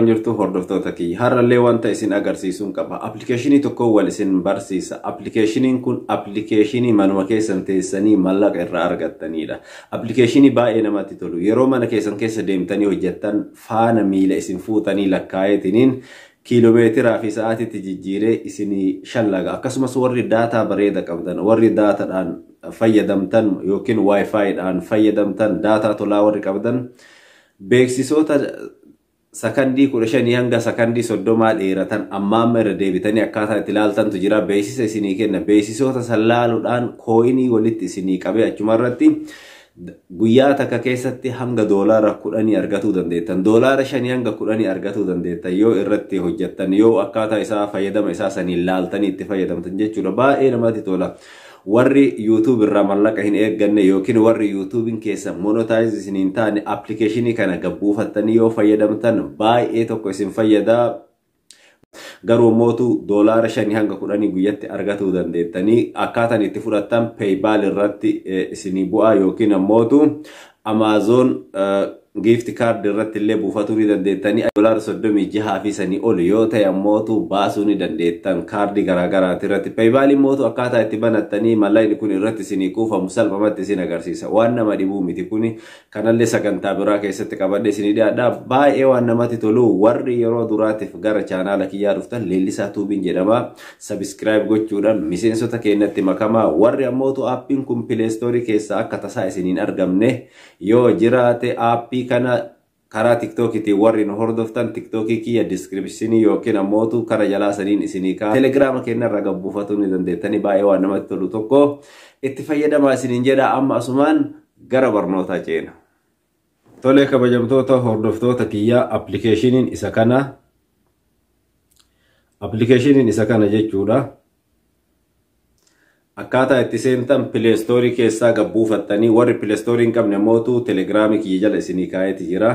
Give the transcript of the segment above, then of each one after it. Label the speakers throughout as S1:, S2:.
S1: Akkam jirtu, hordoftoota kiyya? Har'allee wanta isin agarsiisuun qaba. Appilikeeshinii tokko wal isin barsiisa. Appilikeeshiniin kun appilikeeshinii manuma keessan teessanii mallaqa irraa argattanidha. Appilikeeshinii baay'ee namatti tolu. Yeroo mana keessan keessa deemtanii hojjettan, faana miila isin fuutanii lakkaa'eetiniin kiiloomeetiraa fi sa'aatiitti jijjiiree isinii shallaga. Akkasumas warri daataa bareeda qabdan, warri daataadhaan fayyadamtan yookiin WiFiidhaan fayyadamtan, daataa tolaa warri qabdan, beeksisoota sakandii 15 hanga sakandii 30 dheeratan amma amma irra deebitanii akkaataa itti ilaaltantu jira. Beeksisa isinii kenna. Beeksisoota san laaluudhaan coinii walitti isinii qabee achuma irratti guyyaa takka keessatti hanga $10 argatuu dandeettan. $5 hanga 10 argatuu dandeettan yoo irratti hojjettan, yoo akkaataa isaa fayyadama isaa saniin laaltanii itti fayyadamtan jechuudha. Baay'ee namatti tola. Warri YouTube irraa mallaqa hin eegganne yookiin warri YouTubein keessa monetize isin hin taane, appilikeeshinii kana gabbuufattanii yoo fayyadamtan baay'ee tokko isin fayyada. Garuu mootu $5 hanga 10 guyyatti argatuu dandeettanii. Akkaataan itti fudhattan PayPal irratti isinii bu'aa yookiin ammootu Amazon gift card irratti illee buufatuu ni dandeettanii. $36 fi sanii ol yoo ta'e ammootu baasuu ni dandeettan kaardii garaagaraati irratti. PayPal mootu akkaataa itti banattanii mallaqni kun irratti isinii kuufamu salphumatti isin agarsiisa. Waan nama dhibuu miti kuni. Kanallee sagantaa biraa keessatti qabadhe isinii dhiyaadha. Baay'ee waan namatti tolu. Warri yeroo duraatiif gara chaanaala kiyyaa dhuftan, Leellisaa Tuubiin jedhama. Subscribe gochuudhaan miseensota keenyatti makamaa. Warri ammootu aappiin kun Play Storeii keessaa akka tasaa isiniin argamne yoo jiraate, aappii kana karaa TikTokiitiin warri nu hordoftan, TikTokii kiyya descriptionii yookiin ammootu kara jalaa saniin isinii kaa, Telegiraama keenyarraa gabbuufatuu ni dandeettanii. Baay'ee waan namatti tolu tokko, itti fayyadamaa isiniin jedha. Amma asumaan gara barnootaa ceena. Tolee, kabajamtoota hordoftoota kiyyaa, appilikeeshiniin isa kana. Appilikeeshiniin isa kana jechuudha. Akkaataa itti seentan Play Storeii keessaa gabbuufattanii, warri Play Storeii hin qabne mootu Telegiraamii kiyya jala isinii kaa'eeti jira.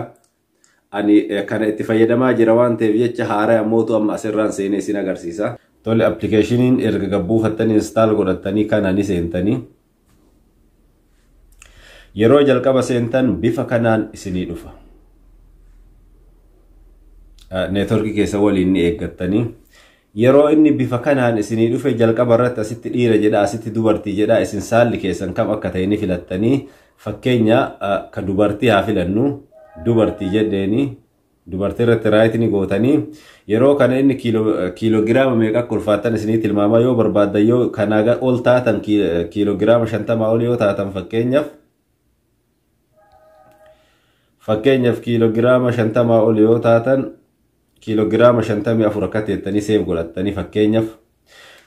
S1: Ani kana itti fayyadamaa jira waan ta'eef jecha haaraa mootu amma asirraan seenee isin agarsiisa. Tole, appilikeeshiniin erga gabbuufattanii install godhattanii kana ni seentanii. Yeroo jalqaba seentan bifa kanaan isinii dhufa. Neetworkii keessa waliin ni eeggattanii. Yeroo inni bifa kanaan isinii dhufe, jalqaba irratti asitti dhiira jedha, asitti dubartii jedha. Isin saalli keessan kam akka ta'e ni filattanii. Fakkeenya ka dubartii haa filannu, dubartii jedheeni dubartii irratti right ni gootanii. Yeroo kana inni kiiloogiraama meeqa akka ulfaattan isinii tilmaama. Yoo barbaaddan, yoo kanaa ol taatan, kiiloogiraama 50 ol yoo taatan, fakkeenyaaf kiiloogiraama 50 ol yoo taatan, kiiloogiraama 54 akka teettanii save godhattanii, fakkeenyaaf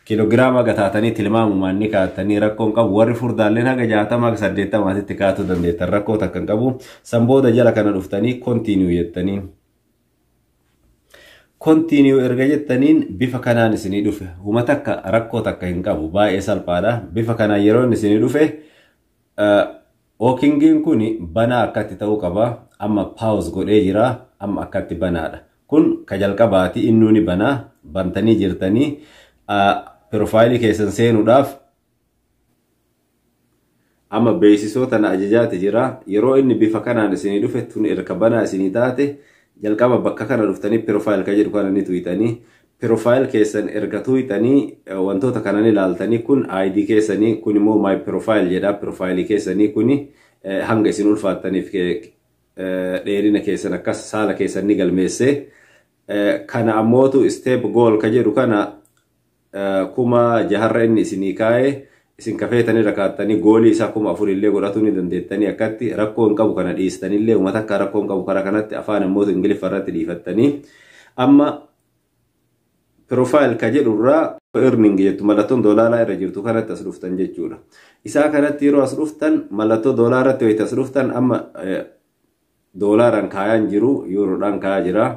S1: kiiloogiraama gataatanii tilmaamumaan ni kaa'attanii, rakkoon qabu. Warri furdaalleen haga 60 haga 80tti kaa'atuu dandeettan, rakkoo takka hin qabu. San booda jala kana dhuftanii continue jettanii. Continue erga jettaniin bifa kanaan isinii dhufe. Huma takka rakkoo takka hin qabu, baay'ee salphaadha. Bifa kanaan yeroo inni isinii dhufe, walkingiin kun banaa akkatti ta'uu qaba. Amma pause godhee jira, amma akkatti banaadha. Kun ka jalqabaati, innuu ni banaa bantanii jirtanii. Profileii keessan seenuudhaaf amma beeksisoota na ajajaati jira. Yeroo inni bifa kanaan isinii dhufe, tun erga banaa isinii taate, jalqaba bakka kana dhuftanii profile ka jedhu kana ni tuqxanii. Profile keessan erga tuqxanii wantoota kanan ilaaltanii. Kun ID keessanii, kun immoo my profile jedha. Profileii keessanii kuni hanga isin ulfaattaniif dheerina keessan akkas saala keessan ni galmeesse. Kana ammootu step goal ka jedhu kana 6,000rra inni isinii kaa'e, isin kafeetanirra kaattanii goalii isaa 4,000 illee godhatuu ni dandeettanii. Akkatti rakkoo hin qabu. Kana dhiistanillee uummata akka rakkoo hin qabu. Karaa kanatti afaan ammootu Ingiliffa irratti dhiifattanii, amma profile ka jedhurraa earning jettu mallattoon doolaaraa irra jirtu kanatti as dhuftan jechuudha. Isaa kanatti yeroo as dhuftan, mallattoo doolaaratti wayita as dhuftan, amma doolaaraan kaayaan jiru, yuuroodhaan kaayaa jira.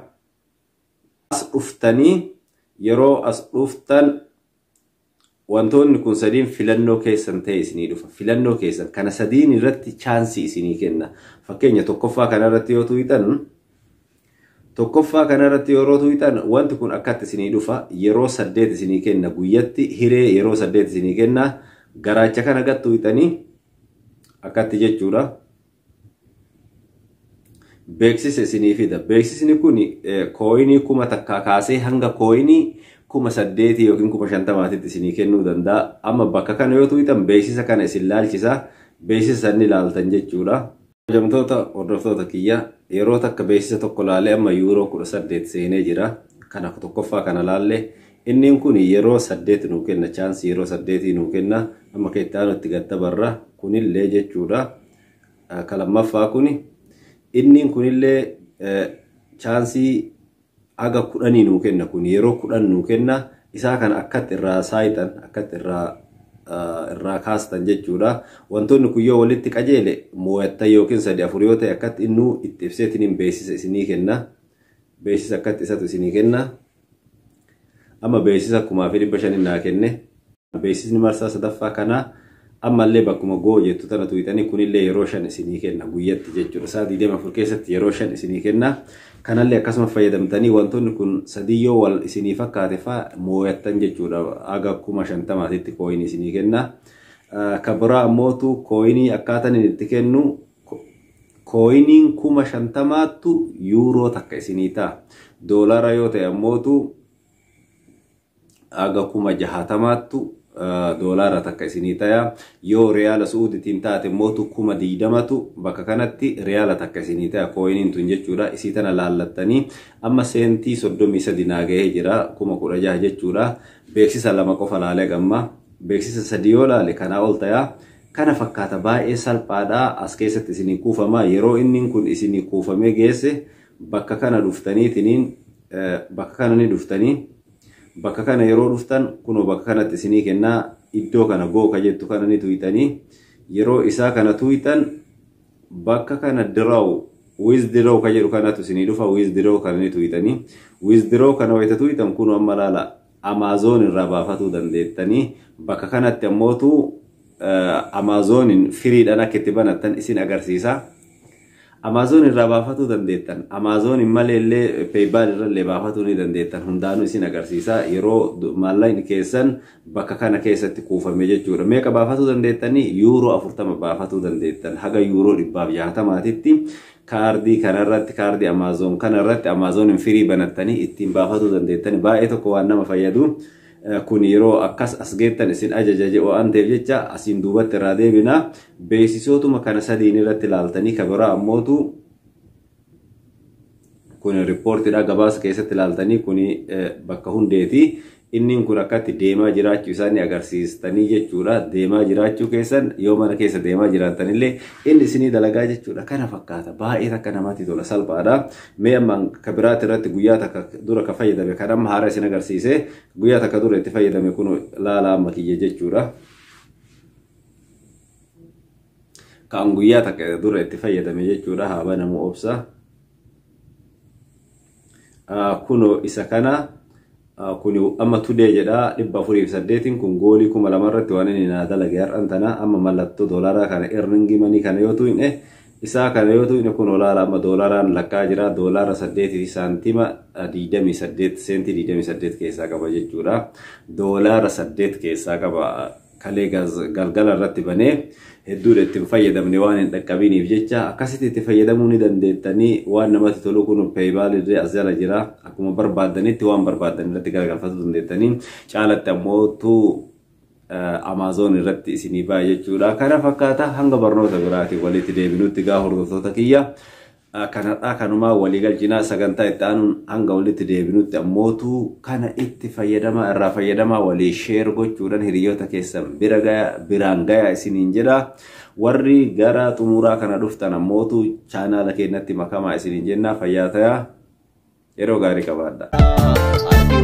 S1: As dhuftanii, yeroo as dhuftan, wantoonni kun sadiin filannoo keessan ta'e isinii dhufa. Filannoo keessan kana sadiin irratti chanceii isinii kenna. Fakkeenya tokkoffaa kanarratti yoo tuqxan, tokkoffaa kanarratti yeroo tuqxan, wanti kun akkatti isinii dhufa. Yeroo saddeet isinii kenna guyyatti, hiree yeroo saddeet isinii kenna. Garaacha kana gad tuqxanii akkatti jechuudha. Beeksisa isinii fida. Beeksisni kun kooyinii 1000 kaasee hanga kooyinii 8000 yookiin 50,000tti isinii kennuu danda'a. Amma bakka kana yoo tuqxan beeksisa kana isin laalchisa. Beeksisa sanni ilaaltan jechuudha. Kabajamtoota hordoftoota kiyya, yeroo takka beeksisa tokko laalee amma yuuroo 18 seenee jira. Kana tokkoffaa kana laallee inni kun yeroo 8 nuu kenna, chaansii yeroo 8 nuu kenna. Amma kan itti aanu itti gattabarra kunillee jechuudha. Ka lammaffaa kuni inni kunillee chaansii haga 10 nuu kenna, kun yeroo 10 nuu kenna. Isaa kana akkatti irraa saayixan, akkatti irraa kaastan jechuudha. Wantoonni kun yoo walitti qajeele moo'attan yookiin 3 4 yoo ta'e akkatti innuu itti ibseetiin beeksisa isinii kenna. Beeksisa akkatti isatu isinii kenna. Amma beeksisa 1500 naa kenne. Beeksisni marsaa sadaffaa kanaa ammallee bakkuma go jettu tana tuqxanii kunillee yeroo 5 isinii kenna guyyatti jechuudha. Sa'a 24 keessatti yeroo 5 isinii kenna. Kanallee akkasuma fayyadamtanii wantoonni kun sadii yoo wal isinii fakkaate fa'aa moo'attan jechuudha. Haga 50,000tti kooyinii isinii kenna. Kan biraa ammootu kooyinii akkaataan inni itti kennu kooyiniin 50,000ttu yuuroo takka isinii ta'a. Doolaara yoo ta'e ammootu haga 60,000ttu doolaara takka isinii ta'a. Yoo riyaala Su'uuditiin taate mootu 20,000tu bakka kanatti riyaala takka isinii ta'a kooyiniin tun jechuudha. Isii tana laallattanii amma seentii 33 naa gahee jira, 16,000 jechuudha. Beeksisa 2 qofa laalee gamma. Beeksisa 3 yoo laale kanaa ol ta'a. Kana fakkaata, baay'ee salphaadha. As keessatti isinii kuufama. Yeroo inni kun isinii kuufamee geesse bakka kana dhuftaniitiniin bakka kana ni dhuftanii, bakka kana yeroo dhuftan kunoo bakka kanatti isinii kennaa. Iddoo kana go ka jettu kana ni tuqxanii, yeroo isaa kana tuqxan bakka kana draw, withdraw ka jedhu kanatu isinii dhufa. Withdraw kana ni tuqxanii, withdraw kana wayita tuqxan kunoo amma laala, Amazon irraa baafatuu dandeettanii. Bakka kanatti ammootu Amazoniin firiidhaan akka itti banattan isin agarsiisa. Amazon irraa baafatuu dandeettan. Amazoniin malee illee PayPal irra illee baafatuu ni dandeettan. Hundaanuu isin agarsiisa. Yeroo maallaqni keessan bakka kana keessatti kuufame jechuudha. Meeqa baafatuu dandeettanii? Yuuroo 40 baafatuu dandeettan. Haga yuuroo 160titti kaardii kanarratti, kaardii Amazon kanarratti Amazoniin firii banattanii ittiin baafatuu dandeettani. Baay'ee tokko waan nama fayyadu. Kun yeroo akkas as geettan isin ajaja waan ta'eef jecha asiin duubatti irraa deebina. Beeksisootuma kana sadiin irratti ilaaltanii, ka biraa ammootu kun riippoortiidha, gabaasa keessatti ilaaltanii, kun bakka hundeeti. Inni kun akkatti deemaa jiraachuu isaanii agarsiistanii jechuudha. Deemaa jiraachuu keessan yoo mana keessa deemaa jiraattanillee inni isinii dalagaa jechuudha. Kana fakkaata, baay'ee takka namatti tola, salphaadha. Mee amma ka biraati irratti guyyaa takka dura ka fayyadame kan amma haara isin agarsiise, guyyaa takka dura itti fayyadame kun laala amma kiyya jechuudha. Kan guyyaa takka dura itti fayyadame jechuudha. Haa banamu, obsa. Kunoo isa kana, kun amma today jedha, 408 kun goolii 2000 irratti waan inni naa dalage har'an tana. Amma mallattoo doolaaraa kana, earning money kana yoo tuqne, isaa kana yoo tuqne, kun olaala amma doolaaraan lakkaa jira. Doolaara 8 fi saantima 28, seentii 28 keessaa qaba jechuudha. Doolaara 8 keessaa qaba. Kalee galgala irratti banee hedduudha ittiin fayyadamne waan hin dhaqqabiniif jecha akkasitti itti fayyadamuu ni dandeettanii. Waan namatti tolu kun PayPal illee as jala jira. Akkuma barbaaddanitti waan barbaaddan irratti garagalfachuu dandeettanii, caalatti ammootu Amazon irratti isinii ba'a jechuudha. Kana fakkaata, hanga barnoota biraatiin walitti deebinutti gaa hordoftoota kiyya. Kanadhaa kanumaa walii galchinaa, sagantaa itti aanuun hanga walitti deebinutti ammootu kana itti fayyadamaa, irraa fayyadamaa, walii share gochuudhaan hiriyoota keessan bira gaya, biraan gaya isiniin jedha. Warri gara xumuraa kana dhuftan ammootu chaanaala keenyatti makamaa isiniin jenna. Fayyaa ta'aa, yeroo gaarii qabaadha.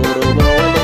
S2: Oromoo.